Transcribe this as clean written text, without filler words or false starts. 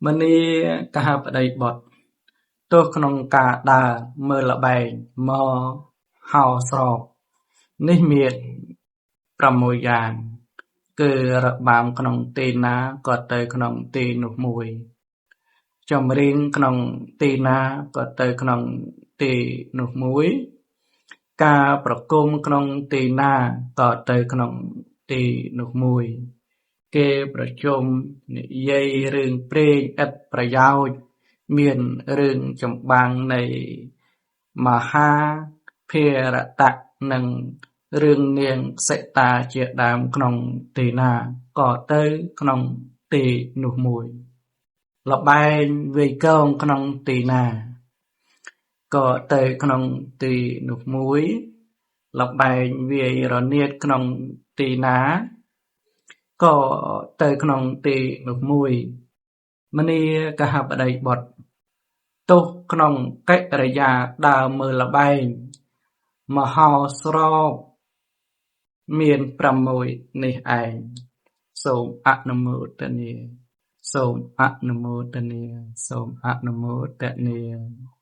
មនាគហបតីបុត្រ ទោសក្នុងការដើរមើលល្បែងមហោស្រពនេះមាន 6 យ៉ាង គឺរបាំក្នុងទីណាក៏ទៅក្នុងទីនោះមួយ ចម្រៀងក្នុងទីណាក៏ទៅក្នុងទីនោះមួយ ការប្រគំក្នុងទីណាក៏ទៅក្នុងទីនោះមួយ គេប្រជុំនិយាយរឿងព្រេងឥតប្រយោជន៍ មានរឿងចម្បាំងនៃមហាភារតៈនិងរឿងនាងសីតាជាដើមក្នុងទីណាក៏ទៅក្នុងទីនោះមួយ ល្បែងវាយកងក្នុងទីណាក៏ទៅក្នុងទីនោះមួយ ល្បែងវាយរនាតក្នុងទីណាក៏ទៅក្នុងទីនោះមួយ មនាគហបតីបុត្រ ទោសក្នុងកិរិយាដើរមើលល្បែងមហោស្រពមាន 6 នេះឯង សូមអនុមោទនា សូមអនុមោទនា សូមអនុមោទនា។